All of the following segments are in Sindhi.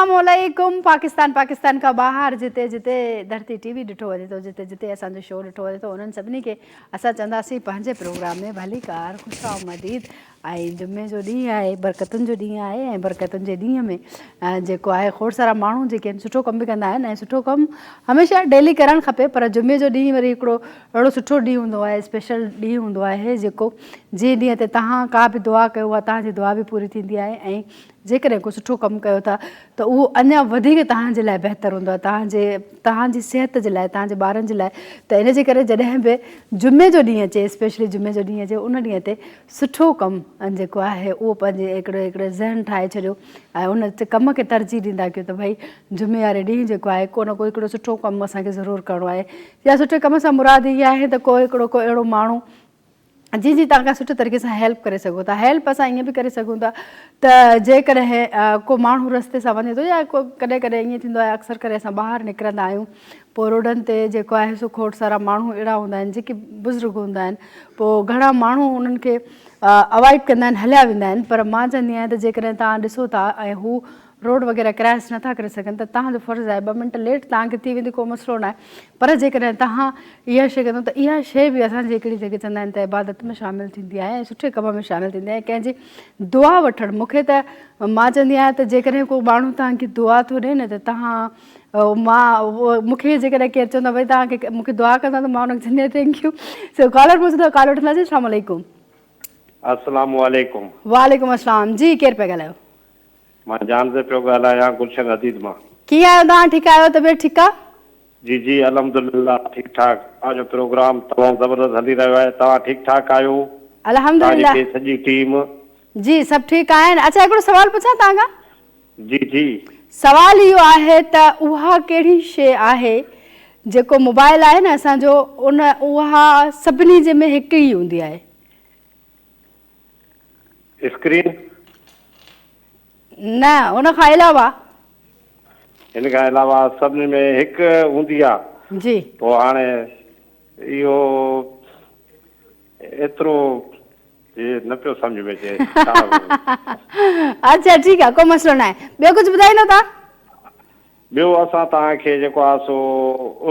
السلام عليڪم پاڪستان پاڪستان کان ٻاهر جتي جتي ڌرتي ٽي وي ڏٺو وڃي ٿو جتي جتي اسان جو شو ڏٺو وڃي ٿو انهن سڀني کي اسان چونداسين پنهنجي پروگرام ۾ ڀليڪار خوش آمديد ۽ جمعي جو ڏينهن آهي برڪتن جو ڏينهن آهي ۽ برڪتن جي ڏينهن ۾ جيڪو آهي کوڙ سارا ماڻهو جيڪي آهن سٺو ڪم به ڪندا آهن ۽ سٺو ڪم هميشه ڊيلي ڪرڻ کپي پر جمعي جو ڏينهن وري هڪڙو اهڙو سٺو ڏينهن هوندو آهي اسپيشل ڏينهن هوندو آهي جيڪو جنهن ڏينهن تي تهان ڪا به دعا ڪيو اها تهان جي دعا به پوري ٿيندي آهي ۽ جيڪڏهن ڪو سٺو ڪم ڪيو ٿا ته اهو اڃا وڌيڪ توهان جي لاء بهتر هوندو آهي توهان جي توهان جي صحت جي لاء توهان جي ٻارن جي لاء ته ان جي ڪري جڏهن به جمعي جو ڏينهن اچي اسپيشلي جمعي جو ڏينهن اچي ان ڏينهن تي سٺو ڪم جيڪو آهي اهو پنهنجي هڪڙو هڪڙو ذهن ٺاهي ڇڏيو ۽ ان ڪم کي ترجيح ڏيندا ڪيو ته ڀئي جمعي واري ڏينهن جيڪو آهي ڪو نه ڪو هڪڙو سٺو ڪم اسان کي ضرور ڪرڻو آهي يا سٺي ڪم سان مراد هي آهي ته ڪو هڪڙو ڪو اهڙو ماڻهو جي جي توهان ڪا سٺي طريقي سان هيلپ ڪري سگهو ٿا هيلپ اسان ائين به ڪري سگهون ٿا ته جيڪڏهن ڪو ماڻهو رستي سان وڃي ٿو يا ڪو ڪڏهن ڪڏهن ائين ٿيندو آهي اڪثر ڪري اسان ٻاهر نڪرندا آهيون پوء روڊن تي جيڪو آهي سو کوڙ سارا ماڻهو اهڙا هوندا آهن جيڪي بزرگ هوندا آهن پوء گهڻا ماڻهو انهن کي اوائڊ ڪندا آهن هليا ويندا آهن پر مان چوندي آهيان ته جيڪڏهن توهان ڏسو ٿا ۽ هو روڊ وغيره ڪراس نٿا ڪري سگهن ته توهان جو فرض آهي ٻه منٽ ليٽ توهان کي ٿي ويندي ڪو مسئلو ناهي پر جيڪڏهن توهان اها شيء ڪندو ته اها شيء به اسان جي هڪڙي جيڪي چوندا آهن ته عبادت ۾ شامل ٿيندي آهي ۽ سٺي ڪم ۾ شامل ٿيندي آهي ڪنهن جي دعا وٺڻ مون کي ته مان چوندي آهيان ته جيڪڏهن ڪو ماڻهو توهان کي دعا ٿو ڏي نه ته توهان مان مون کي جيڪڏهن ڪير چوندو ڀئي توهان کي مون کي دعا ڪندا ته مان ان کي چوندي آهيان thank you سو ڪالر موجود آهي ڪال وٺنداسين السلام عليڪم. السلام عليڪم. وعليڪم السلام جي ڪير پيا ڳالهايو. مان جهانزيب پيو ڳالهايان گلشن حديد مان. ڪيئن آهيو توهان ٺيڪ آهيو طبيعت ٺيڪ آ. جي جي الحمدلله ٺيڪ ٺاڪ توهان جو پروگرام تمام زبردست هلي رهيو آهي توهان ٺيڪ ٺاڪ آهيو توهان جي الحمدلله ٽي سڄي ٽيم. جي سڀ ٺيڪ آهن اڇا هڪڙو سوال پڇان توهان کان. جي جي. سوال اهو آهي ته اها ڪهڙي شي آهي جيڪو موبائل آهي نه اسان جو ان اها سڀني جي ۾ هڪ ئي هوندي آهي. اسڪرين. نه ان کان علاوه. ان کان علاوه سڀني ۾ هڪ هوندي آ. جي. پوء هاڻي اهو ايترو نه پيو سمجهه ۾ اچي ڇا. اڇا ٺيڪ آ ڪو مسئلو ناهي ٻيو ڪجهه ٻڌائيندو توهان. ٻيو اسان توهان کي جيڪو آ سو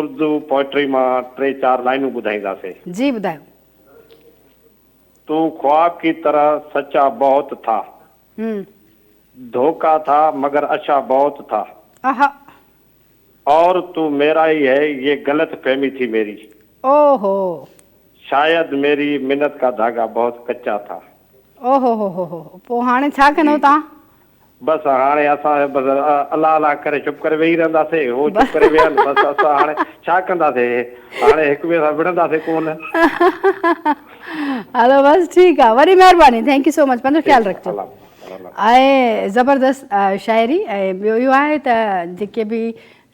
اردو پوئٽري مان ٽي چار لائنون ٻڌائينداسين. جي ٻڌايو. تو خواب ڪي طرح سچا بهت ٿا. ڌوڪا ٿا مگر اڇا بهت ٿا. اور تو ميرا ئي هي يي غلط فهمي ٿي ميري. اوهو. شايد ميري منت ڪا ڌاڳا بهت ڪچا ٿا. اوهوهوهوهو پوء هاڻي ڇا ڪندؤ جي جي توهان؟ بس هاڻي اسان بس الله الله ڪري چپ ڪري ويهي رهنداسي هو چپ ڪري ويا آهن بس اسان هاڻي ڇا ڪنداسي هاڻي هڪ ٻئي سان وڙهنداسي ڪونه. هلو بس ٺيڪ آ وڏي مهرباني thank you سو مچ پنهنجو خيال ٺيڪ رکجو. الله الله. ۽ زبردست شاعري ۽ ٻيو اهو آهي ته جيڪي به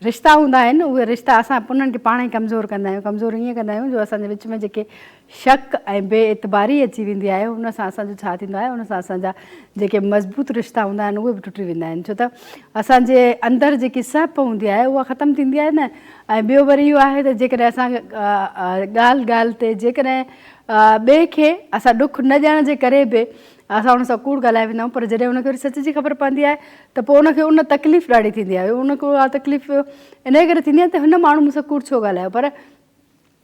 رشتا هوندا آهن اهي رشتا اسان انهن کي پاڻ ئي ڪمزور ڪندا آهيون ڪمزور ائين ڪندا آهيون جو اسان جي وچ ۾ جيڪي شڪ ۽ بي اعتباري اچي ويندي آهي ان سان اسان جو ڇا ٿيندو آهي ان سان اسان جا جيڪي مضبوط رشتا هوندا آهن اهي به ٽٽي ويندا آهن ڇو ته اسان جي اندر جيڪي سهپ هوندي آهي اها ختم ٿيندي آهي نه ۽ ٻيو وري اهو آهي ته جيڪڏهن اسان ڳالهه ڳالهه تي جيڪڏهن ٻئي کي اسان ڏک نه ڏيڻ جي ڪري به اسان ان سان ڪوڙ ڳالهائي ويندا آهيون پر جڏهن ان کي وري سچ جي خبر پوندي آهي ته پوء ان کي ان تڪليف ڏاڍي ٿيندي آهي ان کي اها تڪليف ان ڪري ٿيندي آهي ته هن ماڻهو مون سان ڪوڙ ڇو ڳالهايو پر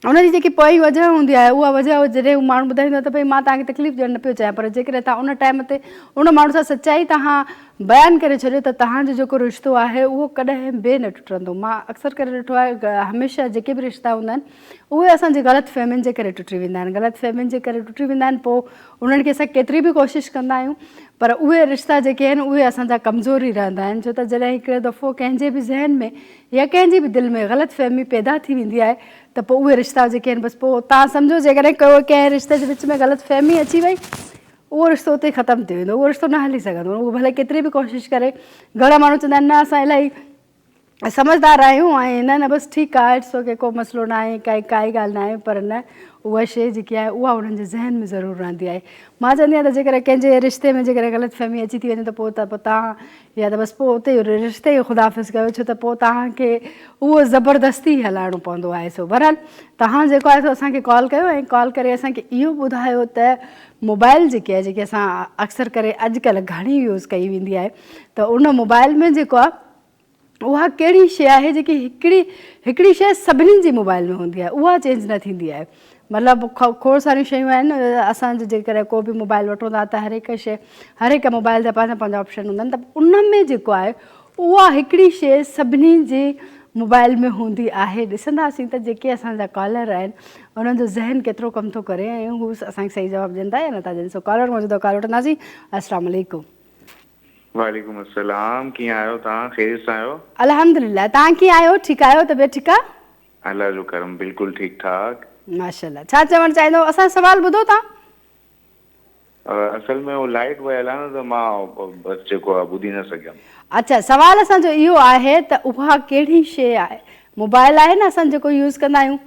ان جي جيڪي پوئين وجهه هوندي آهي اها وجهه جڏهن هو ماڻهو ٻڌائيندو آهي ته ڀئي مان توهان کي تڪليف ڏيڻ نه پيو چاهيان پر جيڪڏهن توهان ان ٽائيم تي ان ماڻهو سان سچائي توهان بيان ڪري ڇڏيو ته توهان جو جيڪو رشتو آهي اهو ڪڏهن به نه ٽٽندو مان اڪثر ڪري ڏٺو آهي هميشه جيڪي به رشتا هوندا آهن اهي اسان جي غلط فهمين جي ڪري ٽٽي ويندا آهن غلط فهمين جي ڪري ٽٽي ويندا آهن پوء انهن کي اسان ڪيتري به ڪوشش ڪندا آهيون پر اهي رشتا جيڪي آهن اهي اسان جا ڪمزور ئي رهندا آهن ڇو ته جڏهن هڪڙو دفعو ڪنهن جي به ذهن ۾ يا ڪنهن جي به دل ۾ غلط فهمي پيدا ٿي ويندي آهي ته پوء اهي رشتا جيڪي آهن بس پوء توهان سمجهو جيڪڏهن ڪو ڪنهن رشتي جي وچ ۾ غلط فهمي اچي وئي اهو رشتو اتي ختم ٿي ويندو اهو رشتو نه هلي سگهندو اهو ڀلي ڪيتري به ڪوشش ڪري گهڻا ماڻهو چوندا آهن نه اسان الاهي سمجهدار آهيون ۽ نه نه بس ٺيڪ آهي it's okay ڪو مسئلو نه آهي ڪائي ڪائي ڳالهه نه آهي پر نه اها شيء جيڪي آهي اها انهن جي ذهن ۾ ضرور رهندي آهي مان چوندي آهيان ته جيڪڏهن ڪنهن جي رشتي ۾ جيڪڏهن غلط فهمي اچي ٿي وڃي ته پوء ته پوء توهان يا ته بس پوء اتي ئي رشتي کي خدا حافظ ڪيو ڇو ته پوء توهان کي اهو زبردستي هلائڻو پوندو آهي سو بهرحال توهان جيڪو آهي سو اسان کي ڪال ڪيو ۽ ڪال ڪري اسان کي اهو ٻڌايو ته موبائل جيڪي آهي جيڪي اسان اڪثر ڪري اڄڪلهه گهڻي يوز ڪئي ويندي آهي ته ان موبائل ۾ جيڪو آهي. اها ڪهڙي شيء آهي جيڪي هڪڙي هڪڙي شيء سڀني جي موبائل ۾ هوندي آهي اها چينج نه ٿيندي آهي مطلب کوڙ ساريون شيون آهن اسان جي جيڪڏهن ڪو به موبائل وٺون ٿا ته هر هڪ شيء هر هڪ موبائل جا پنهنجا پنهنجا آپشن هوندا آهن ته ان ۾ جيڪو آهي اها هڪڙي شيء سڀني جي موبائل ۾ هوندي آهي ڏسنداسين ته جيڪي اسان جا ڪالر آهن انهن جو ذهن ڪيترو ڪم ٿو ڪري ۽ هو اسان کي صحيح جواب ڏين ٿا يا نٿا ڏين سو ڪالر موجود آهي ڪال وٺنداسين السلام عليڪم. وعليڪم السلام ڪيئن آهيو توهان خيريت سان آهيو. الحمدلله توهان ڪيئن آهيو ٺيڪ آهيو طبيعت ٺيڪ آ. الله جو ڪرم بلڪل ٺيڪ ٺاڪ. ماشاءالله ڇا چوڻ چاهيندو اسان جو سوال ٻڌو توهان. اصل ۾ هو لائيٽ ويل آ نه ته مان بس جيڪو آ ٻڌي نه سگهيم. اڇا سوال اسان جو اهو آهي ته اها ڪهڙي شي آهي موبائل آهي نه اسان جيڪو يوز ڪندا آهيون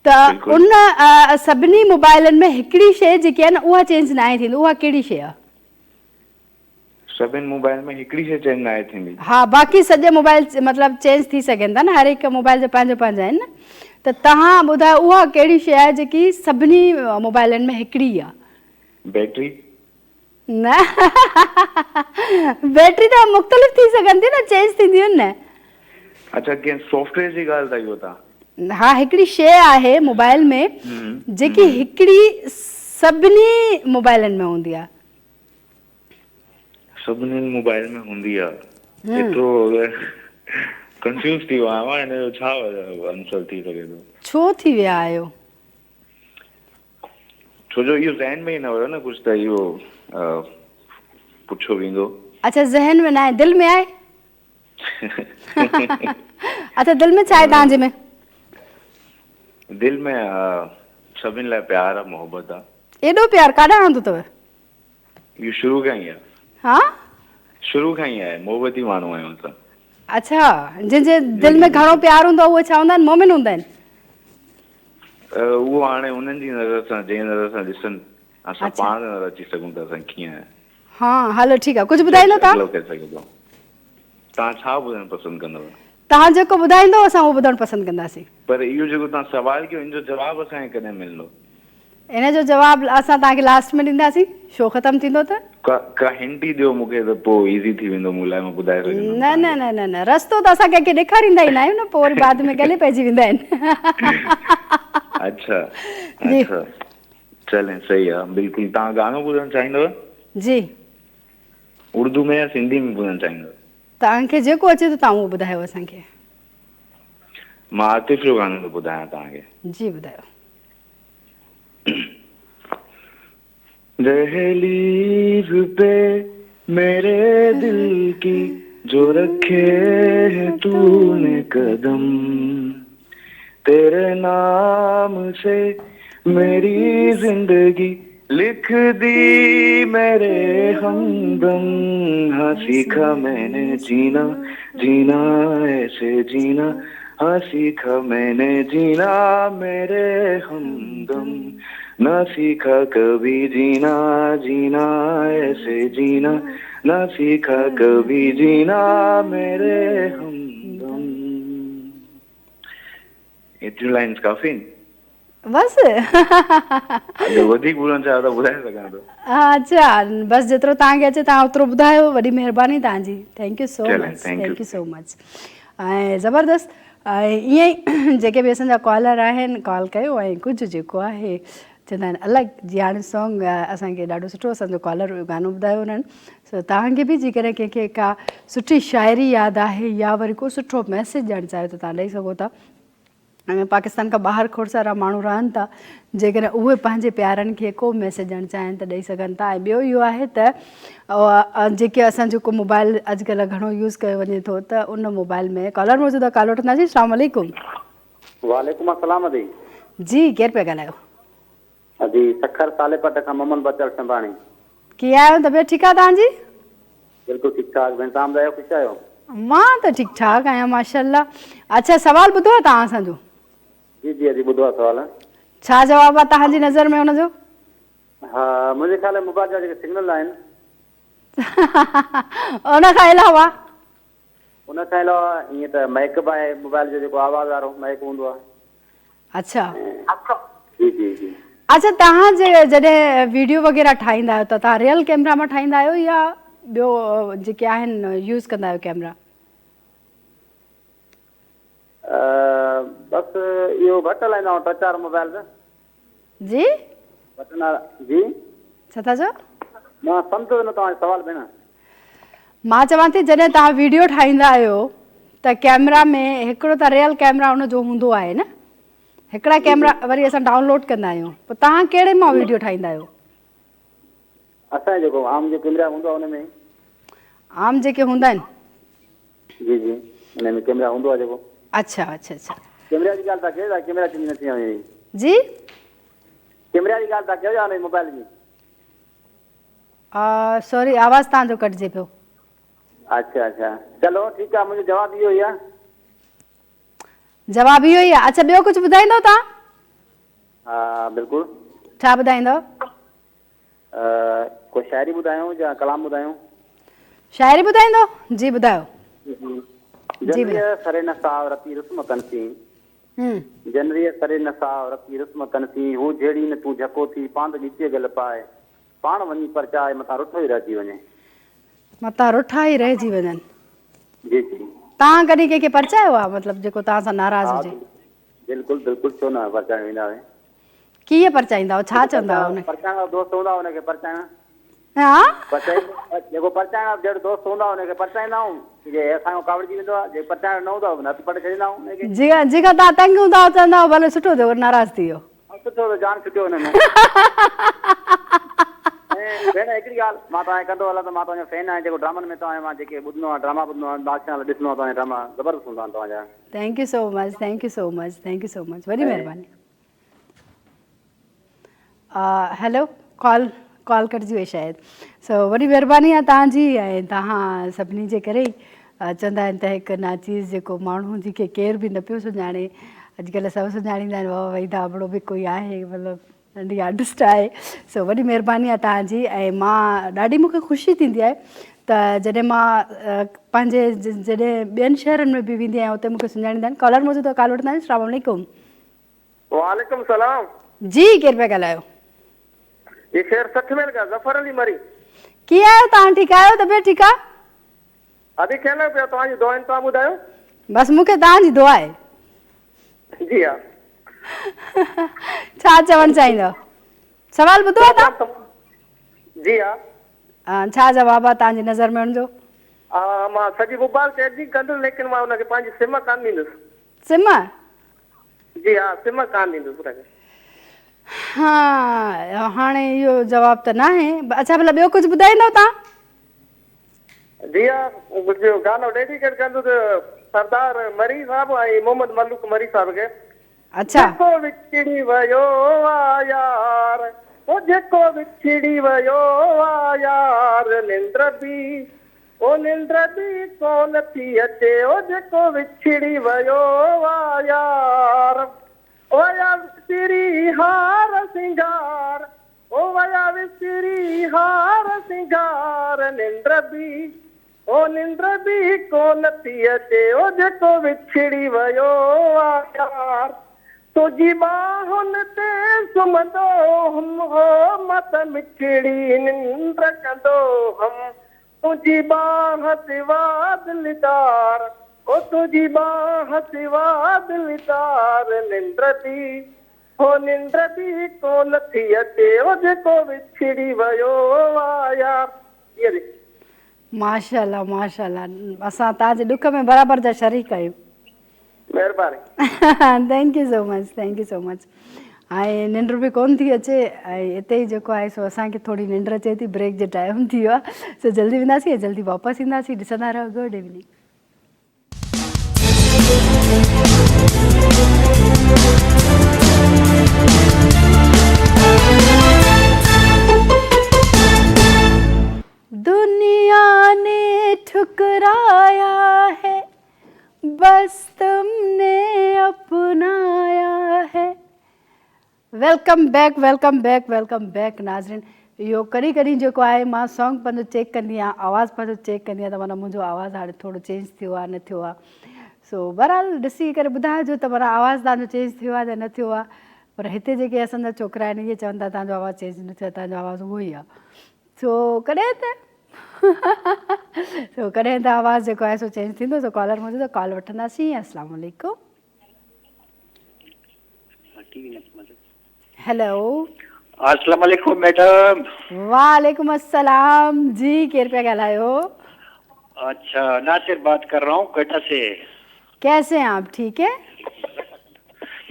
ته ان سڀني موبائلن ۾ هڪڙي شي جيڪي آهي نه اها چينج ناهي ٿيندي اها ڪهڙي شي آ. سڀن موبائل ۾ هڪڙي شي چينج ناهي ٿيندي. ها باقي سڄي موبائل مطلب چينج ٿي سگهن ٿا نه هر هڪ موبائل جا پنهنجا پنهنجا آهن نه ته توهان ٻڌايو اها ڪهڙي شي آهي جيڪي سڀني موبائلن ۾ هڪڙي آهي. بيٽري. نه بيٽري ته مختلف ٿي سگهن ٿيون نه چينج ٿينديون آهن نه. اڇا ڪنهن سافٽ ويئر جي ڳالهه ٿا ڪيو توهان. ها هڪڙي شي آهي موبائل ۾ جيڪي هڪڙي سڀني موبائلن ۾ هوندي آهي. سڀني موبائل ۾ هوندي آ ايترو ڪنفيوز ٿي ويو آهيان مان هن جو ڇا آنسر ٿي سگهي ٿو. ڇو ٿي ويا آهيو؟ ڇو جو اهو ذهن ۾ ئي نه هيو نه ڪجهه ته اهو پڇيو ويندو. اڇا ذهن ۾ ناهي دل ۾ آهي؟ اڇا دل ۾ ڇا آهي توهان جي ۾؟ دل ۾ سڀني لاء پيار آ محبت آ. ايڏو پيار ڪاڏانهن آندو اٿو؟ اهو شروع کان ئي آهي. ها؟ شروع کان ئي آهي، محبتي ماڻهو آهيون اسان. اڇا، جن جي دل ۾ گهڻو پيار هوندو آهي اهي ڇا هوندا آهن مومن هوندا آهن؟ اهو هاڻي انهن جي نظر سان جنهن نظر سان ڏسن، اسان پاڻ ته نٿا اچي سگهون ته اسان ڪيئن. ها هلو ٺيڪ آهي، ڪجهه ٻڌائيندو توهان؟ توهان ڇا ٻڌڻ پسند ڪندؤ؟ توهان جيڪو ٻڌائيندو اسان اهو ٻڌڻ پسند ڪنداسين. پر اهو جيڪو توهان سوال ڪيو ان جو جواب اسان کي ڪڏهن ملندو؟ ان جو جواب اسان توهان کي لاسٽ ۾ ڏينداسين شو ختم ٿيندو ته. ڪا ڪا هنٽ ئي ڏيو مون کي ته پوء ايزي ٿي ويندو مون لاء مان ٻڌائي سگهندم نه نه نه نه نه رستو ته اسان ڪنهن کي ڏيکاريندا ئي نه آهيون نه پوء وري بعد ۾ ڳلي پئجي ويندا آهن. اڇا اڇا چلين صحيح آ بلڪل توهان گانو ٻڌڻ چاهيندؤ؟ جي. اردو ۾ يا سنڌي ۾ ٻڌڻ چاهيندؤ؟ توهان کي جيڪو اچي ٿو توهان اهو ٻڌايو اسان کي. مان عاطف جو گانو ٿو ٻڌايان توهان کي. جي ٻڌايو. دهليز پي ميري دل ڪي جو رکي هي تو ني قدم تيري نام سي ميري زندگي لک the ميري همدم ها سيکا مين ني جينا جينا ايسي جينا ها سيکا مين ني جينا ميري همدم نه سيکا ڪڀي جينا جينا ايسي جينا نه سيکا ڪڀي جينا ميري همدم ايتريون لائنز ڪافي آهن. بس. اگر وڌيڪ ٻڌڻ چاهيو ته ٻڌائي سگهان ٿو. اڇا بس جيترو توهان کي اچي توهان اوترو ٻڌايو وڏي مهرباني توهان جي thank you so much thank you so much ۽ زبردست ۽ ائين ئي جيڪي به اسان جا ڪالر آهن ڪال ڪيو ۽ ڪجهه جيڪو آهي چوندا آهن الڳ جي هاڻي سانگ اسان کي ڏاڍو سٺو اسان جو ڪالر گانو ٻڌايو انهن سو توهان کي به جيڪڏهن ڪنهن کي ڪا سٺي شاعري ياد آهي يا وري ڪو سٺو ميسيج ڏيڻ چاهيو ته توهان ڏئي سگهو ٿا ۽ پاڪستان کان ٻاهر کوڙ سارا ماڻهو رهن ٿا جيڪڏهن اهي پنهنجي پيارن کي ڪو ميسيج ڏيڻ چاهين ته ڏئي سگهن ٿا ۽ ٻيو اهو آهي ته جيڪي اسان جو ڪو موبائل اڄڪلهه گهڻو يوز ڪيو وڃي ٿو ته ان موبائل ۾ ڪالر موجود آهي ڪال وٺنداسين السلام عليڪم. وعليڪم السلام ادي. جي ڪير پيا ڳالهايو. ادي سکر صالح پٽ کان محمد بچل سنڀاڻي. ڪيئن آهيو طبيعت ٺيڪ آهي توهان جي. بلڪل ٺيڪ ٺاڪ ڀيڻ توهان ٻڌايو خوش آهيو. مان ته ٺيڪ ٺاڪ آهيان ماشاءالله. اڇا سوال ٻڌو آهي توهان اسان جو. جي جي ادي ٻڌو آهي سوال. ڇا جواب آهي توهان جي نظر ۾ ان جو. ها منهنجي خيال ۾ موبائل جا جيڪي سگنل آهن. ان کان علاوه. ان کان علاوه ائين ته مائيڪ به آهي موبائل جو جيڪو آواز وارو مائيڪ هوندو آهي. اڇا. جي جي جي. اڇا توهان جي جڏهن ويڊيو وغيره ٺاهيندا آهيو ته توهان ريئل ڪيمرا مان ٺاهيندا آهيو يا ٻيو جيڪي آهن يوز ڪندا آهيو ڪيمرا؟ بس اهو گهٽ هلائيندا آهيون ٽه چار موبائل ته. جي. بٽڻ وارا جي. ڇا ٿا چئو؟ مان سمجهيو نه توهان جو سوال ڀيڻ. مان چوان ٿي جڏهن توهان ويڊيو ٺاهيندا آهيو ته ڪيمرا ۾ هڪڙو ته ريئل ڪيمرا ان جو هوندو آهي نه هڪڙا ڪيمرا وري اسان ڊائونلوڊ ڪندا آهيون پوء توهان ڪهڙي مان ويڊيو ٺاهيندا آهيو؟ اسان جو جيڪو عام جو ڪيمرا هوندو آهي ان ۾. عام جيڪي هوندا آهن. جي جي ان ۾ ڪيمرا هوندو آهي جيڪو. اڇا اڇا اڇا. ڪيمرا جي ڳالهه ٿا ڪيو يا ڪيمرا چينج نه ٿي وڃي. جي. ڪيمرا جي ڳالهه ٿا ڪيو يا ان موبائل جي. سوري آواز توهان جو ڪٽجي پيو. اڇا اڇا چلو ٺيڪ آ منهنجو جواب اهو ئي آ. جواب اهو ئي آ اڇا ٻيو ڪجهه ٻڌائيندو توهان. ها بلڪل. ڇا ٻڌائيندو. ڪو شاعري ٻڌايون يا ڪلام ٻڌايون. شاعري ٻڌائيندو جي ٻڌايو. جي جنريء سري نه ساء رتي رسم ڪن سين. جنريء سري نه ساء رتي رسم ڪن سين هو جهيڙي نه تون جهڪو ٿي پاند ڳچيء ڳل پاء پاڻ وڃي پرچاء متان رٺو ئي رهجي وڃي. متان رٺا ئي رهجي وڃن. جي جي. توهان ڪڏهن ڪنهن کي پرچايو آهي مطلب جيڪو توهان سان ناراض ها هجي. بلڪل بلڪل ڇو نه پرچائڻ ويندا هئاسين. ڪيئن پرچائيندا هئو ڇا چوندا هئو ان کي. پرچائڻ وارو دوست هوندا هو ان کي پرچائڻ. ها. پرچائي جيڪو پرچائڻ وارو جهڙو دوست هوندا هو ان کي پرچائيندا آهيون جي اسان کان ڪاوڙجي ويندو آهي جي پرچائڻ وارو نه هوندو آهي هٿ پٽي ڇڏيندا آهيون ان کي. جي کان توهان تنگ هوندا هئو چوندا هئو ڀلي سٺو ٿيو ناراض ٿي ويو. سٺو ٿيو جان ڇٽيو ان ۾. ۽ ڀيڻ هڪڙي ڳالهه مان توهان کي ڪندو هلان ته مان توهان جو فين آهيان جيڪو ڊرامن ۾ توهان جو مان جيڪي ٻڌندو آهيان ڊراما ٻڌندو آهيان بادشاهه لاء ڏسندو آهيان توهان جا ڊراما زبردست هوندا آهن توهان جا. Thank you so much thank you so much thank you so much وڏي مهرباني. هيلو ڪال ڪال ڪٽجي وئي شايد سو وڏي مهرباني آهي توهان جي ۽ توهان سڀني جي ڪري ئي چوندا آهن ته هڪ ناچيز جيڪو ماڻهو جي کي ڪير به نه پيو سڃاڻي اڄڪلهه سڀ سڃاڻيندا آهن بابا وحيد ابڙو به ڪوئي آهي مطلب ننڍي آرٽسٽ آهي سو وڏي مهرباني آهي توهان جي ۽ مان ڏاڍي مونکي خوشي ٿيندي آهي ته جڏهن مان پنهنجي جڏهن ٻين شهرن ۾ به ويندي آهيان اتي مونکي سڃاڻيندا آهن ڪالر موجود آهي ڪال وٺندا آهيون السلام عليڪم وعليڪم سلام. جي ڪير پيا ڳالهايو. جي شهر 60 ميل کان ظفر علي مري. ڪيئن آهيو توهان ٺيڪ آهيو طبيعت ٺيڪ آ. ادي ڪيئن لڳو پيو توهان جي دعائن توهان ٻڌايو. بس مون کي توهان جي دعا آهي. جي ها. ڇا چوڻ چاهيندؤ سوال ٻڌو آ توهان. جي ها. ڇا جواب آ توهان جي نظر ۾ ان جو. ها مان سڄي موبائل چارجنگ ڪندس ليڪن مان ان کي پنهنجي سم ڪانه ڏيندس. سم. جي ها سم ڪانه ڏيندس ان کي. ها هاڻي اهو جواب ته ناهي. اڇا ڀلا ٻيو ڪجهه ٻڌائيندؤ توهان؟ جي ها ڪجهه گانو ڊيڊيڪيٽ ڪندس سردار مري صاحب ۽ محمد ملوڪ مري صاحب کي. اڇا. جيڪو وڇڙي ويو آ يار او جيڪو وڇڙي ويو آ يار ننڊ به او ننڊ به ڪونه ٿي اچي او جيڪو وڇڙي ويو آ يار او ويا وسري هار سينگار او ويا وسري هار سينگار ننڊ به او ننڊ به ڪونه ٿي اچي او جيڪو وڇڙي ويو آ يار تنهنجي ٻانهن تي سمهندو هئم هو مان ته مٺڙي ننڊ ڪندو هئم تنهنجي ٻانهن سوا دلدار او تنهنجي ٻانهن سوا دلدار ننڊ به هو ننڊ به ڪونه ٿي اچي او جيڪو وڇڙي ويو آ يار. ماشاءالله ماشاءالله اسان توهان جي ڏک ۾ برابر جا شريڪ آهيون. مهرباني. Thank you so much thank you so much ۽ ننڊ به ڪون ٿي اچي ۽ اتي ئي جيڪو آهي سو اسان کي ٿوري ننڊ اچي ٿي بريڪ جو ٽائيم ٿي ويو آهي سو جلدي وينداسين ۽ جلدي واپس اينداسين ڏسندا رهو گڊ ايوننگ. دنيا ني ٺڪرايا هي بس تم ني اپنايا هي. Welcome back welcome back welcome back ناظرين اهو ڪڏهن ڪڏهن جيڪو آهي مان سانگ پنهنجو چيڪ ڪندي آهيان آواز پنهنجو چيڪ ڪندي آهيان ته معنيٰ منهنجو آواز هاڻي ٿورو چينج ٿيو آهي نه ٿيو آهي سو بهرحال ڏسي ڪري ٻڌائجو ته معنيٰ آواز تهانجو چينج ٿيو آهي يا نه ٿيو آهي پر هتي جيڪي اسان جا ڇوڪرا آهن اهي چون ٿا تهانجو آواز چينج نه ٿيو آهي تهانجو آواز اهو ئي آهي سو ڪڏهن ته سو ڪڏهن ته آواز جيڪو آهي سو چينج ٿيندو سو ڪالر موجود آهي ڪال وٺنداسين السلام عليڪم. هيلو. السلام عليڪم ميڊم. وعليڪم السلام جي ڪير پيا ڳالهايو؟ اچھا ناصر بات ڪر رها هون ڪوئٽه سي. ڪيسي هين آپ ٺيڪ هين؟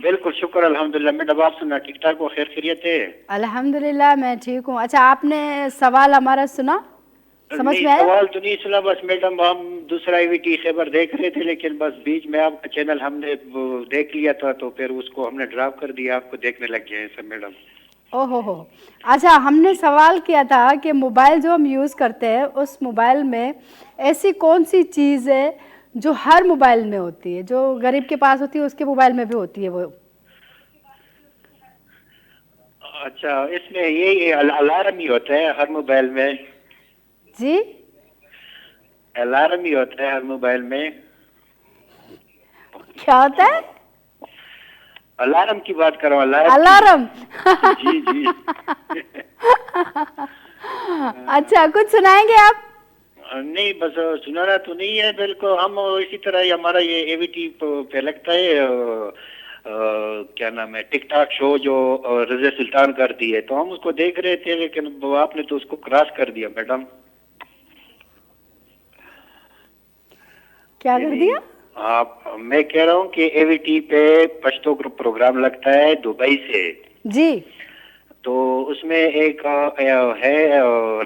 بلڪل شڪر الحمدلله ميڊم آپ سنا ٺيڪ ٺاڪ هو خير خيريت هي؟ الحمدلله مين ٺيڪ هون اچھا آپ ني سوال همارا سنا؟ سمجھ نہیں مين آيا؟ سوال تو نہیں سنا بس میڈم ہم دوسرا ای وی ٹی خیبر دیکھ رہے تھے لیکن بس بیچ میں آپ کا چینل ہم نے دیکھ لیا تھا تو پھر اس کو ہم نے ڈراپ کر دیا آپ کو دیکھنے لگ گئے ہیں سر میڈم۔ او ہو ہو اچھا ہم نے سوال کیا تھا کہ موبائل جو ہم یوز کرتے ہیں اس موبائل میں ایسی کون سی چیز ہے جو ہر موبائل میں ہوتی ہے جو غریب کے پاس ہوتی ہے اس کے موبائل میں بھی ہوتی ہے وہ۔ اچھا اس میں یہی الارم ہی ہوتا ہے ہر موبائل میں۔ جی الارم ہی ہوتا ہے ہر موبائل میں۔ کیا ہوتا ہے؟ الارم کی بات کر رہا ہوں، الارم۔ الارم۔ جی جی۔ اچھا کچھ سنائیں گے آپ؟ نہیں بس سنانا تو نہیں ہے بالکل، ہم اسی طرح ہی ہمارا یہ اے وی ٹی پہ لگتا ہے کیا نام ہے ٹک ٹاک شو جو رضا سلطان کرتی ہے، تو ہم اس کو دیکھ رہے تھے لیکن آپ نے تو اس کو کراس کر دیا میڈم۔ کیا کر دیا؟ آپ میں کہہ رہا ہوں کہ اے وی ٹی پہ پشتو گروپ پروگرام لگتا ہے دبئی سے۔ جی۔ تو اس میں ایک ہے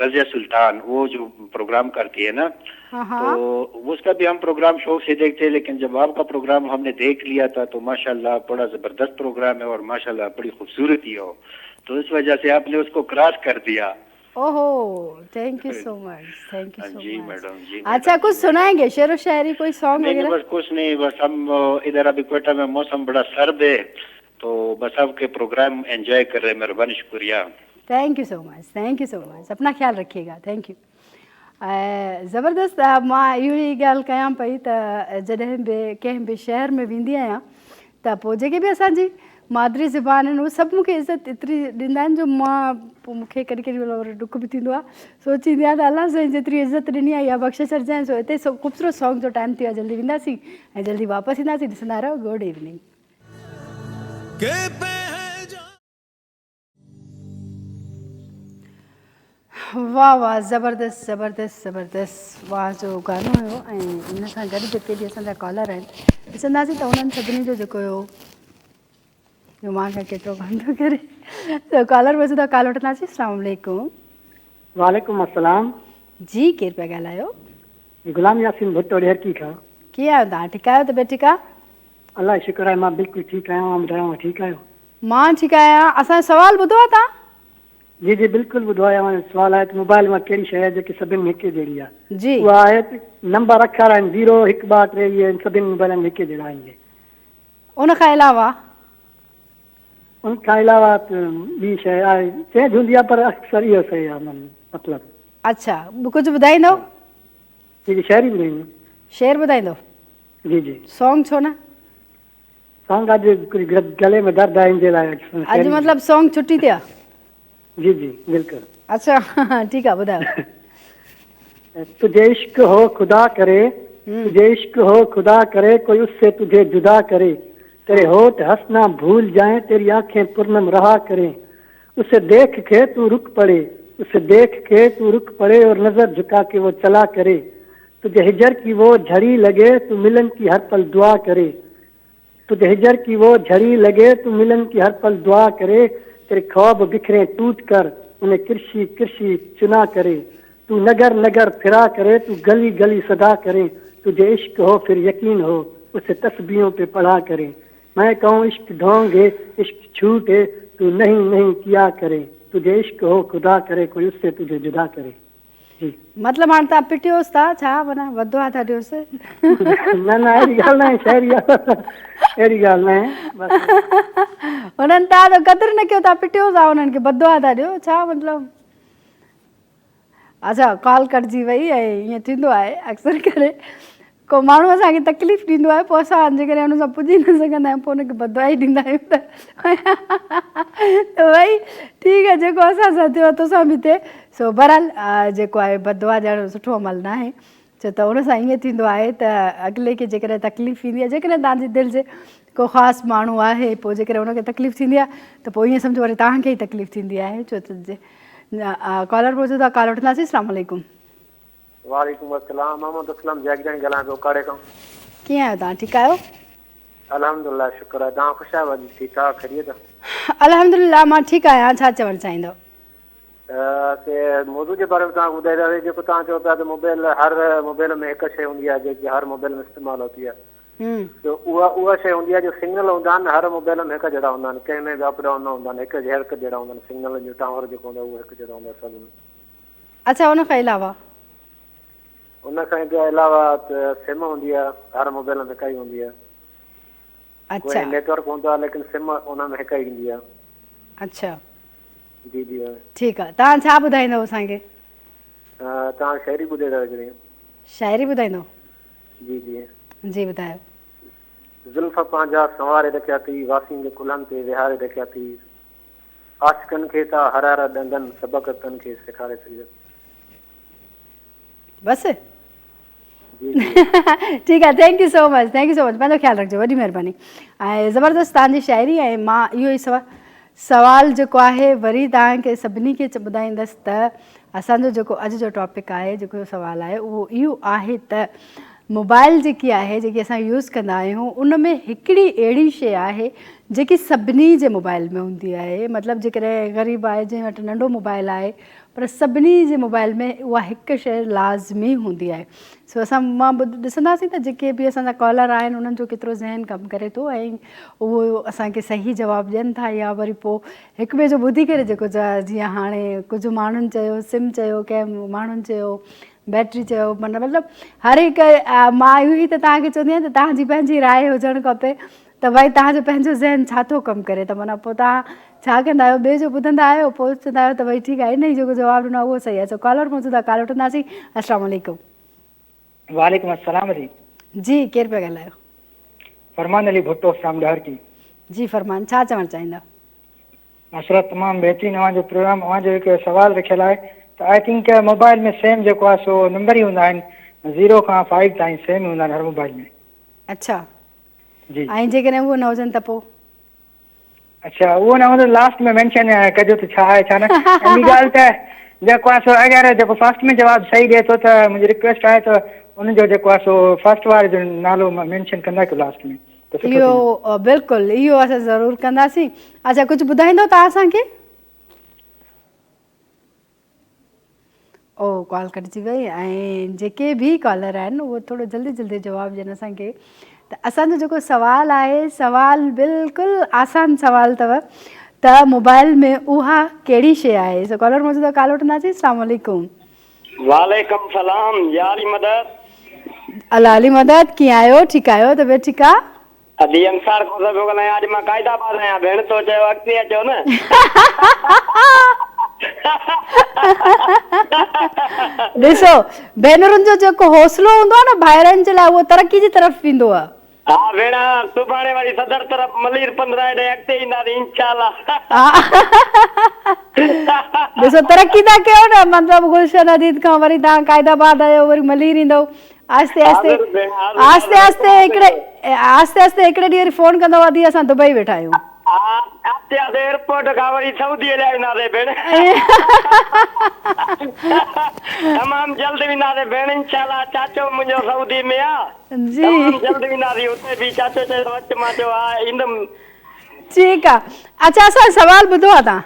رضیہ سلطان، وہ جو پروگرام کرتی ہے نا، تو اس کا بھی ہم پروگرام شوق سے دیکھتے ہیں، لیکن جب آپ کا پروگرام ہم نے دیکھ لیا تھا تو ماشاءاللہ بڑا زبردست پروگرام ہے اور ماشاءاللہ بڑی خوبصورتی ہو، تو اس وجہ سے آپ نے اس کو کراس کر دیا۔ اوہو thank you so much, thank you so G much. Madam, جی۔ اچھا کچھ سنائیں گے شعر و شاعری کوئی سانگ نہیں وغیرہ؟ بس کچھ نہیں، بس ہم ادھر ابھی کوئٹہ میں موسم بڑا سرد ہے تو بس آپ کے پروگرام انجوائے کر رہے ہیں۔ مہربانی، شکریہ۔ Thank you so much, thank you so much, اپنا خیال رکھیے گا، thank you. ۽ زبردست مان اهو ئي ڳالهه ڪيان پئي ته جڏهن به ڪنهن به شهر ۾ ويندي آهيان ته پوء جيڪي به اسان جي مادري زبان آهن اهي سڀ مون کي عزت ايتري ڏيندا آهن جو مان پوء مون کي ڪڏهن ڪڏهن مهل وري ڏک به ٿيندو آهي، سوچيندي آهيان ته الله سائين جيتري عزت ڏني آهي اها بخشي ڇڏجانء. سو هتي خوبصورت سانگ جو ٽائيم ٿي ويو آهي، جلدي وينداسين ۽ جلدي واپس اينداسين، ڏسندا رهو گڊ ايوننگ. واه واه زبردست زبردست زبردست واه جو گانو هيو ۽ ان سان گڏ جيڪي به اسان جا ڪالر آهن ڏسنداسين ته انهن سڀني جو جيڪو هيو جو مان کان ڪيترو ڪم ٿو ڪري ته ڪالر موجود آهي ڪال وٺنداسين. اسلام عليڪم. وعليڪم السلام. جي ڪير پيا ڳالهايو؟ غلام ياسين ڀٽو ڏهرڪي کان. ڪيئن آهيو توهان ٺيڪ آهيو طبيعت ٺيڪ آهي؟ الله جو شڪر آهي مان بلڪل ٺيڪ آهيان اوهان ٻڌايو اوهان ٺيڪ آهيو؟ مان ٺيڪ آهيان اسان جو سوال ٻڌو آهي توهان؟ جي جي بلڪل ٻڌو آهي اوهان جو سوال آهي ته موبائل مان ڪهڙي شيء آهي جيڪي سڀن ۾ هڪ جهڙي آهي جي. اها آهي ته نمبر اکر آهن زيرو هڪ ٻه ٽي اهي سڀن موبائلن ۾ هڪ جهڙا آهن جي. ان کان علاوه؟ ان کان علاوه ته ٻي شيء آهي چينج هوندي آهي پر اڪثر اهو صحيح آهي مطلب. اڇا ڪجهه ٻڌائيندو؟ جي جي شعر ئي ٻڌائيندم. شعر ٻڌائيندو؟ جي جي. سانگ ڇو نه؟ سانگ اڄ ڪجهه گلي ۾ درد آهي ان جي لاء اڄ مطلب سانگ ڇٽي تي آ؟ جي جي بلڪل. اڇا ٺيڪ آ ٻڌايو. تجھي عشق هو خدا ڪري تجھي عشق هو خدا ڪري ڪوئي اس سي تجھي جدا ڪري تيري هوٺ هسنا ڀول جائين تيري آنکين پرنم رها ڪرين اسي ديک کي تو رڪ پڙي اسي ديک کي تو رڪ پڙي اور نظر جھڪا ڪي وو چلا ڪري تجھي هجر ڪي وو جھڙي لڳي تو ملن ڪي هر پل دعا ڪري تجھي هجر ڪي وو جھڙي لڳي تو ملن ڪي هر پل دعا ڪري تيري خواب بکرين ٽوٽ ڪر انهي ڪرشي ڪرشي چنا ڪري تو نگر نگر ڦرا ڪري تو گلي گلي صدا ڪرين تجھي عشق هو ڦر يقين هو اسي تسبيحون پي پڙها ڪرين مين ڪهون عشق ڍونگ هي عشق جھوٽ هي تو نهين نهين ڪيا ڪرين تجھي عشق هو خدا ڪري ڪوئي اس سي تجھي جدا ڪري جي. مطلب هاڻ توهان پٽيوس ٿا ڇا معنيٰ بددعا ٿا ڏيوس. نه نه اهڙي ڳالهه ناهي شاعري اهڙي ڳالهه ناهي بس. هنن توهان جو قدر نه ڪيو توهان پٽيوس ٿا هنن کي بددعا ٿا ڏيو ڇا مطلب. اڇا ڪال ڪٽجي وئي ۽ ائين ٿيندو آهي اڪثر ڪري ڪو ماڻهو اسان کي تڪليف ڏيندو آهي پوء اسان جيڪڏهن ان سان پڄي نه سگهندا آهيون پوء ان کي بددعا ئي ڏيندا آهيون ته ته ڀئي ٺيڪ آهي جيڪو اسان سان ٿيو آهي توسان به ٿئي سو بهرحال جيڪو آهي بددعا ڏيڻ سٺو عمل نه آهي ڇو ته ان سان ائين ٿيندو آهي ته اڳلي کي جيڪڏهن تڪليف ايندي آهي جيڪڏهن توهان جي دل جي ڪو خاص ماڻهو آهي پوء جيڪڏهن ان کي تڪليف ٿيندي آهي ته پوء ائين سمجهو وري توهان کي ئي تڪليف ٿيندي آهي ڇو ته ڪالر موجود آهي ڪال وٺنداسين اسلام عليڪم. وعليڪم السلام محمد اسلم جيڪجاڻي ڳالهايان پيو اوڪاڙي کان. ڪيئن آهيو توهان ٺيڪ آهيو. الحمدلله شڪر آهي توهان خوش آهيو باجي ٺيڪ ٺاڪ خيريت. الحمدلله مان ٺيڪ آهيان ڇا چوڻ چاهيندو. سي موضوع جي باري ۾ توهان کي ٻڌائينداسين جيڪو توهان چئو پيا ته موبائل هر موبائل ۾ هڪ شيء هوندي آهي جيڪي هر موبائل ۾ استعمال هوتي آهي ته اها اها شيء هوندي آهي جو سگنل هوندا آهن هر موبائل ۾ هڪ جهڙا هوندا آهن ڪنهن ۾ به اپ ڊائون نه هوندا آهن هڪ هڪ جهڙا هوندا آهن سگنل جو ٽاور جيڪو هوندو آهي اهو هڪ جهڙو هوندو آهي سڀ ۾. اڇا ان کان علاوه. ان کان علاوه ته سم هوندي آهي هر موبائل ۾ هڪ ئي هوندي آهي. اڇا. ڪوئي نيٽ ورڪ هوندو آهي ليڪن سم ان ۾ هڪ ئي ايندي آهي. اڇا. جي جي. ٺيڪ آهي توهان ڇا ٻڌائيندو اسان کي. توهان شاعري ٻڌائيندا هڪڙي. شاعري ٻڌائيندو. جي جي. جي ٻڌايو. زلف پنهنجا سنواري رکيا اٿئي واسينگ ڪلهن تي ويهاري رکيا اٿئي عاشقن کي ٿا هر هر ڏنگن سبق ڪن کي سيکاري ڇڏيو. بس جي جي. ٺيڪ آهي thank you so much thank you so much پنهنجو خيال رکجو وڏي مهرباني ۽ زبردست توهان جي شاعري ۽ مان اهو ئي سوال سوال جيڪو آهي وري توهان کي سڀني کي ٻڌائيندس ته اسان جو جيڪو اڄ جو ٽاپڪ آهي جيڪو سوال آهي اهو اهو آهي ته موبائل جيڪي آهي جيڪي اسان يوز ڪندا آهيون ان ۾ هڪڙي اهڙي شيء آهي جيڪي سڀني جي موبائل ۾ هوندي آهي مطلب جيڪڏهن غريب آهي جنهن وٽ ننڍو موبائل آهي پر سڀني جي موبائل ۾ اها هڪ شيء لازمي هوندي آهي سو اسان مان ڏسنداسين ته جيڪي به اسان جا ڪالر آهن انهن جو ڪيترو ذهن ڪم ڪري ٿو ۽ اهو اسان کي صحيح جواب ڏين ٿا يا وري پوء هڪ ٻئي جو ٻڌي ڪري جيڪو جيئن هاڻي ڪجهه ماڻهن چيو سم چيو ڪنهن ماڻهن چيو بيٽري چيو معنيٰ مطلب هر هڪ مان اهو ئي ته توهان کي چوندي آهيان ته توهان جي پنهنجي راء هجڻ کپي ته ڀائي توهان جو پنهنجو ذهن ڇا ٿو ڪم ڪري ته معنيٰ پوء توهان ڇا ڪندا آهيو ٻئي جو ٻڌندا آهيو پوء چوندا آهيو ته ڀائي ٺيڪ آهي انهي جيڪو جواب ڏنو آهي اهو صحيح آهي سو ڪالر موجود آهي ڪال وٺنداسين السلام عليڪم. وعليڪم السلام جي. جي ڪير پيا ڳالهايو. فرمان علي ڀٽو فرام ڏهرڪي. جي فرمان ڇا چوڻ چاهيندا. ماشاءالله تمام بهترين اوهان جو پروگرام اوهان جو هڪ سوال رکيل آهي ته I think mobile ۾ same جيڪو آهي سو نمبر ئي هوندا آهن زيرو کان فائيو تائين سيم ئي هوندا آهن هر موبائل ۾. اڇا جي ۽ جيڪڏهن اهو نه هجن ته پو. اڇا اهو نه هوندو لاسٽ ۾ مينشن ڪجو ته ڇا آهي ڇا نه ۽ ٻي ڳالهه ته جيڪو آهي سو اگر جيڪو فرسٽ ۾ جواب صحيح ڏئي ٿو ته منهنجي رڪويسٽ آهي ته ان جو جيڪو آهي سو فرسٽ واري جو نالو مينشن ڪندا ڪيو لاسٽ ۾ ته سٺو ٿيندو. اهو بلڪل اهو اسان ضرور ڪنداسين اڇا ڪجهه ٻڌائيندو توهان اسان کي. او ڪال ڪٽجي وئي ۽ جيڪي به ڪالر آهن اهو ٿورو جلدي جلدي جواب ڏين اسان کي ته اسان جو جيڪو سوال آهي سوال بلڪل آسان سوال اٿو ته موبائل ۾ اها ڪهڙي شي آهي سو ڪالر موجود آهي ڪال وٺنداسين اسلام عليڪم. وعليڪم سلام يا علي مدد. الله علي مدد ڪيئن آهيو ٺيڪ آهيو طبيعت ٺيڪ آ. ادي انصار کوسو پيو ڳالهايان اڄ مان قائد آباد آهيان ڀيڻ تو چيو اڳتي اچو نه. ڏسو ڀينرن جو جيڪو حوصلو هوندو آهي نه ڀائرن جي لاء اهو ترقي جي طرف ويندو آهي. ها ڀيڻ سڀاڻي وري صدر طرف ملير 15 ڏينهن اڳتي اينداسين انشاء الله. ڏسو ترقي ٿا ڪيو نه مطلب گلشن حديد کان وري توهان قائد آباد آيو وري ملير ايندو آهستي آهستي آهستي آهستي هڪڙي آهستي آهستي هڪڙي ڏينهن وري فون ڪندو ادي اسان دبئي ويٺا آهيون. آهستي آهستي ايئرپورٽ کان وري سعودي هليا وينداسين ڀيڻ. تمام جلد وينداسين ڀيڻ انشاء الله چاچو منهنجو سعودي ۾ آ جي تمام جلد وينداسين اتي به چاچو چيو اچ مان چيو ها ايندم. ٺيڪ آ اڇا اسان جو سوال ٻڌو آ توهان.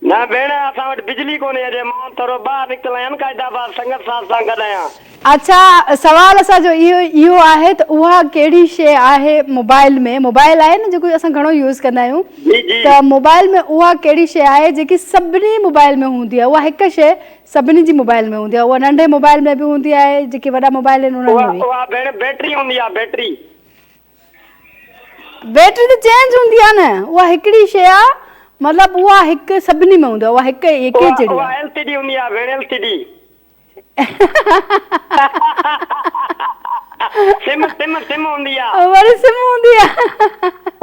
نه ڀيڻ اسان وٽ بجلي ڪونهي اڄ مان ٿورو ٻاهر نڪتل آهيان قائد آباد سنگت صاحب سان گڏ آهيان. اڇا سوال اسان جو اهو اهو آهي ته اها ڪهڙي شيء آهي موبائل ۾ موبائل آهي نه جيڪو اسان گهڻو يوز ڪندا آهيون جي جي ته موبائل ۾ اها ڪهڙي شيء آهي جيڪي سڀني موبائل ۾ هوندي آهي اها هڪ شيء سڀني جي موبائل ۾ هوندي آهي اها ننڍي موبائل ۾ به هوندي آهي جيڪي وڏا موبائل آهن انهن اها ۾ به اها ڀيڻ بيٽري هوندي آهي بيٽري. بيٽري ته چينج هوندي آهي نه اها هڪڙي شيء آهي مطلب اها هڪ سڀني ۾ هوندي آهي اها هڪ هڪ اها جهڙي اها آهي. ايل سي ڊي هوندي آهي ڀيڻ ايل سي ڊي. سم سم سم هوندي آهي. وري سم هوندي آهي.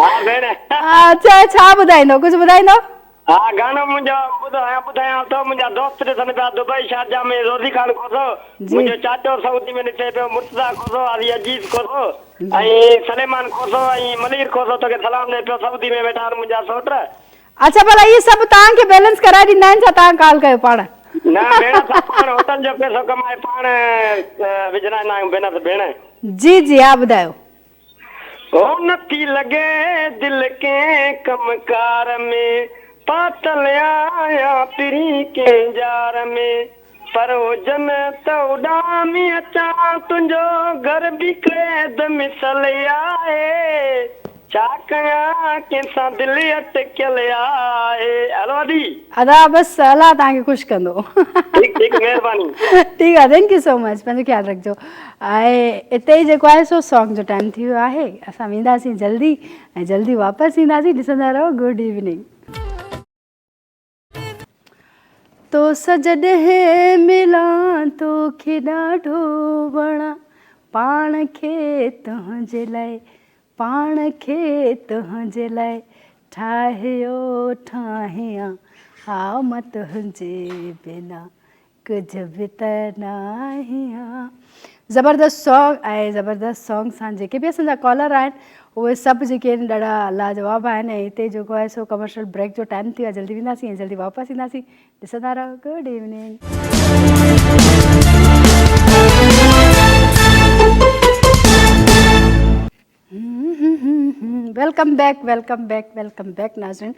ها ڀيڻ. اڇا ڇا ٻڌائيندو ڪجهه ٻڌائيندو. ها گانو منهنجو ٻڌو آهيان ٻڌايان ٿو منهنجا دوست ڏسن پيا دبئي شارجا ۾ روزي خان کوسو منهنجو چاچو سعودي ۾ ڏسي پيو مرتضيٰ کوسو حاجي عزيز کوسو ۽ سليمان کوسو ۽ ملير کوسو توکي سلام ڏي پيو سعودي ۾ ويٺا آهن منهنجا سوٽ. اڇا ڀلا اهي سڀ توهان کي بيلنس ڪرائي ڏيندا آهن ڇا توهان ڪال ڪيو پاڻ. نه ڀيڻ اسان پاڻ هوٽل جو پئسو ڪمائي پاڻ وجهرائيندا آهيون بينس ڀيڻ. جي جي ها ٻڌايو. او نٿي لڳي دل ڪنهن ڪم ڪار ۾، ڦاٿل آهيان پرين ڪنهن ڄار ۾، پر هجن ته اڏامي اچان، تنهنجو گهر به قيد مثل آهي، ڇا ڪيان ڪنهن سان دل اٽڪيل آهي. هلو ادي. ادا بس الله توهان کي خوش ڪندو. ٺيڪ ٺيڪ مهرباني. ٺيڪ آ thank you سو مچ پنهنجو خيال رکجو ۽ اتي ئي جيڪو آهي سو سانگ جو ٽائيم ٿي ويو آهي اسان وينداسين جلدي ۽ جلدي واپس اينداسين ڏسندا رهو گڊ ايوننگ. توسان جڏهن ملان توکي ڏاڍو وڻان پاڻ کي تنهنجي لاء پاڻ کي تنهنجي لاء ٺاهيو ٺاهيان ها مان تنهنجي بنا ڪجهه به ته ناهيان. زبردست سانگ ۽ زبردست سانگ سان جيڪي به اسان جا ڪالر آهن اهي سڀ جيڪي آهن ڏاڍا لاجواب آهن ۽ هتي جيڪو آهي سو ڪمرشل بريڪ جو ٽائيم ٿي ويو آهي جلدي وينداسين ۽ جلدي واپس اينداسين ڏسندا رهو good evening. Welcome back welcome back welcome back ناظرين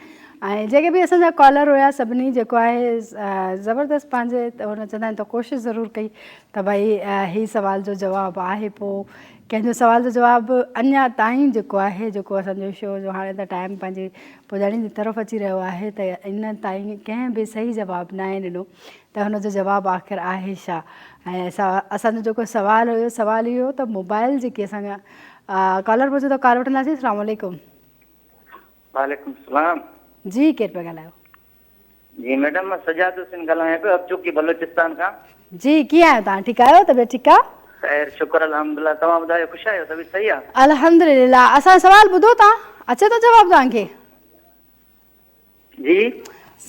۽ جيڪي به اسان جا ڪالر هيا سڀني جيڪو آهي زبردست پنهنجي هن چوندا آهن ته ڪوشش ضرور ڪئي ته ڀائي هي سوال جو جواب آهي پوء ڪنهن جو سوال جو جواب اڃا تائين جيڪو آهي جيڪو اسان جو شو جو هاڻي ته ٽائيم پنهنجي پڄاڻي جي طرف اچي رهيو آهي ته ان تائين ڪنهن به صحيح جواب ناهي ڏنو ته هن جو جواب آخر آهي ڇا ۽ اسان جو جيڪو سوال هيو سوال اهو هو ته موبائل جيڪي اسان کان ڪالر پهچو ته ڪال وٺنداسين السلام عليڪم. وعليڪم السلام. جي ڪير پيا ڳالهايو. جي ميڊم مان سجاد حسين ڳالهايان پيو ابچوڪي بلوچستان کان. جي ڪيئن آهيو توهان ٺيڪ آهيو طبيعت ٺيڪ آ. خير شڪر الحمدلله توهان ٻڌايو خوش آهيو طبيعت صحيح آ. الحمدلله اسان جو سوال ٻڌو توهان اچي ٿو جواب توهان کي. جي.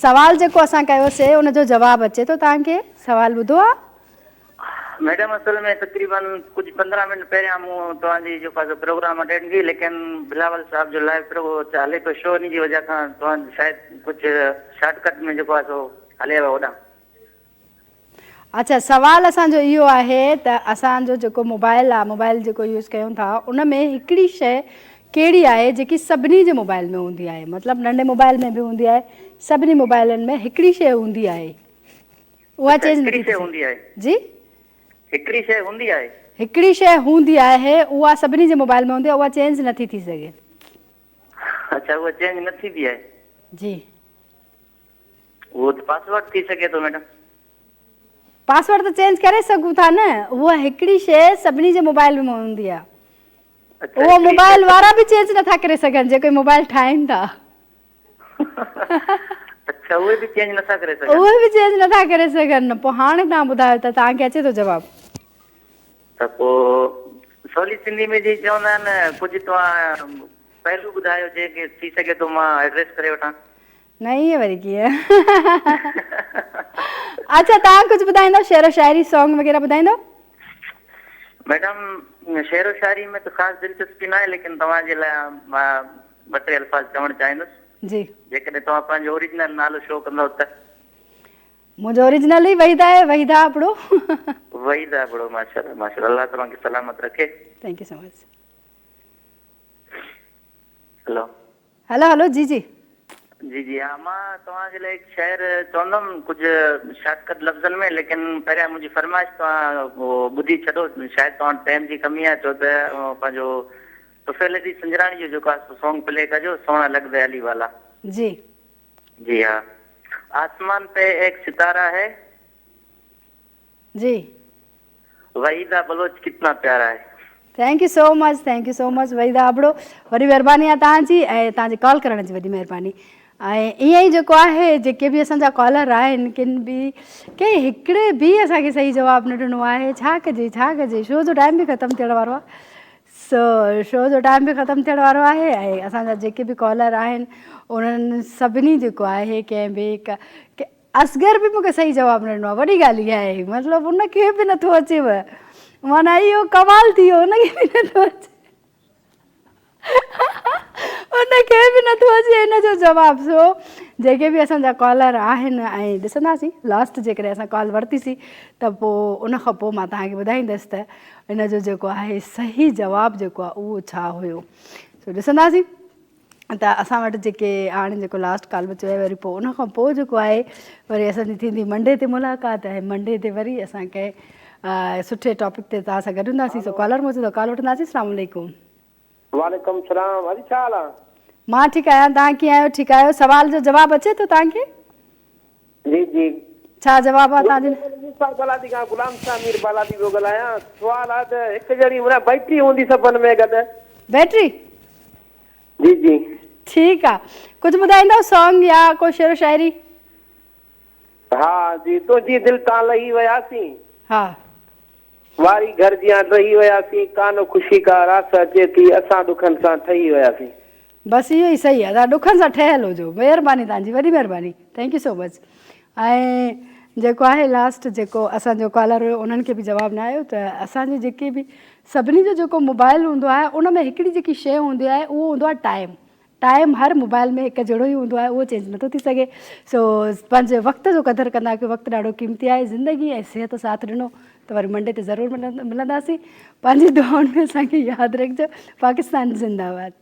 سوال جيڪو اسان ڪيو سي ان جو جواب اچي ٿو توهان کي سوال ٻڌو آ. ميڊم اصل ۾ تقريبن ڪجهه 15 منٽ پهريان مون توهان جي جيڪو آهي سو پروگرام اٽينڊ ڪئي ليڪن بلاول صاحب جو لائيو پرو هلي پيو شو ان جي وجه کان توهان شايد ڪجهه شارٽ ڪٽ ۾ جيڪو آهي سو هلي ويو هوڏانهن. اڇا سوال اسان جو اهو آهي ته اسان جو جيڪو موبائل آ موبائل جيڪو يوز ڪيون ٿا ان ۾ هڪڙي شئي ڪهڙي آهي جيڪي سڀني جي موبائل ۾ هوندي آهي مطلب ننڍي موبائل ۾ به هوندي آهي سڀني موبائلن ۾ هڪڙي شئي هوندي آهي اها اڇا چينج هڪڙي نٿي ٿي شئي هوندي آهي جي هڪڙي شئي هوندي آهي هڪڙي شئي هوندي آهي اها سڀني جي موبائل ۾ هوندي آهي اها چينج نٿي ٿي سگهي. اڇا اها چينج نه ٿيندي آهي. جي. اهو ته پاسورڊ ٿي سگهي ٿو ميڊم. پاسورڊ ته چينج ڪري سگهون ٿا نه اها هڪڙي شيء سڀني جي موبائل ۾ هوندي آهي اهو موبائل وارا به چينج نٿا ڪري سگهن جيڪي موبائل ٺاهين ٿا. اڇا اهي به چينج نٿا ڪري سگهن. اهي به چينج نٿا ڪري سگهن پوء هاڻي توهان ٻڌايو ته توهان کي اچي ٿو جواب. ته پوء سولي سنڌي ۾ جيئن چوندا آهن ڪجهه توهان پهلو ٻڌايو جنهن کي ٿي سگهي ٿو مان ايڊريس ڪري وٺان. نه ائين وري ڪيئن. اڇا توهان ڪجهه ٻڌائيندو شعر و شاعري سانگ وغيره ٻڌائيندو. ميڊم شعر و شاعري ۾ ته خاص دلچسپي ناهي ليڪن توهان جي لاء مان ٻه ٽي الفاظ چوڻ چاهيندس. جي. جيڪڏهن توهان پنهنجو اوريجنل نالو شو ڪندؤ ته. منهنجو اوريجنل ئي وحيده آهي وحيده ابڙو. وحيده ابڙو ماشاءالله ماشاءالله الله توهان کي سلامت رکي. Thank you so much. Hello. Hello hello جي جي. جي جي ها مان توهان جي لاء هڪ شعر چوندم ڪجهه شارٽ ڪٽ لفظن ۾ ليڪن پهريان منهنجي فرمائش توهان ٻڌي ڇڏو شايد توهان وٽ ٽائيم جي ڪمي آهي ڇو ته پنهنجو طفيل علي سنجراڻي جو جيڪو آهي سو سانگ پلي ڪجو سهڻا لڳدي علي والا. جي. جي ها آسمان پي ايڪ ستارا هي. جي. وحيده بلوچ ڪتنا پيارا هي. Thank you so much thank you so much Waheeda Abro وڏي مهرباني آهي توهان جي ۽ توهان جي ڪال ڪرڻ جي وڏي مهرباني ۽ ائين ئي جيڪو آهي جيڪي به اسان جا ڪالر آهن ڪن به ڪنهن هڪڙي به اسان کي صحيح جواب نه ڏنو آهي ڇا ڪجي ڇا ڪجي شو جو ٽائيم به ختم ٿيڻ وارو آهي سو شو جو ٽائيم به ختم ٿيڻ وارو آهي ۽ اسان جا جيڪي به ڪالر آهن انهن سڀني جيڪو آهي ڪنهن به هڪ اصغر به مونکي صحيح جواب نه ڏنو آهي وڏي ڳالهه اها آهي مطلب ان کي به نٿو اچيو معنيٰ اهو ڪمال ٿي ويو ان کي به نٿو اچي ان کي به نٿو اچي ان جو جواب سو جيڪي به اسان جا ڪالر آهن ۽ ڏسنداسين لاسٽ جيڪڏهن اسان ڪال ورتيسين ته پوء ان کان پوء مان توهان کي ٻڌائيندس ته ان جو جيڪو آهي صحيح جواب جيڪو آهي اهو ڇا هيو سو ڏسنداسين ته اسان وٽ جيڪي هاڻي جيڪو لاسٽ ڪال بچيو آهي وري پوء ان کان پوء جيڪو آهي وري اسان جي ٿيندي منڊي تي ملاقات ۽ منڊي تي وري اسان ڪنهن سٺي ٽاپڪ تي توهان سان گڏ هونداسين سو ڪالر موجود آهي ڪال وٺنداسين اسلام عليڪم. وعليڪم السلام هادي ڇا حال آ. مان ٺيڪ آهيان توهان ڪيئن آهيو ٺيڪ آهيو سوال جو جواب اچي ٿو توهان کي. جي جي. ڇا جواب آ توهان جي. موسيٰ بالادي کان غلام شاهه مير بالادي پيو ڳالهايان سوال آ ته هڪ جهڙي معنيٰ بيٽري هوندي سڀن ۾ گڏ. بيٽري. جي جي. ٺيڪ آ ڪجهه ٻڌائيندؤ سانگ يا ڪو شعر و شاعري. ها جي تنهنجي دل تان لهي وياسين. ها. واري گهر جيان ڊهي وياسين، ڪا نه خوشي ڪا راس اچي ٿي، اسان ڏکن سان ٺهي وياسين. بس اهو ئي صحيح آهي توهان ڏکن سان ٺهيل هجو مهرباني توهان جي وڏي مهرباني thank you سو مچ ۽ جيڪو آهي لاسٽ جيڪو اسان جو ڪالر هيو انهن کي به جواب نه آيو ته اسان جي جيڪي به سڀني جو جيڪو موبائل هوندو آهي ان ۾ هڪڙي جيڪي شيء هوندي آهي اهو هوندو آهي ٽائيم ٽائيم هر موبائل ۾ هڪ جهڙو ئي هوندو آهي اهو چينج نٿو ٿي سگهي سو پنهنجي وقت جو قدر ڪندا ڪيو وقت ڏاڍو قيمتي آهي زندگي ۽ صحت ساٿ ڏنو ته وري منڊي تي ضرور ملنداسين پنهنجي دعائن ۾ اسان کي ياد رکجو پاڪستان زنده باد.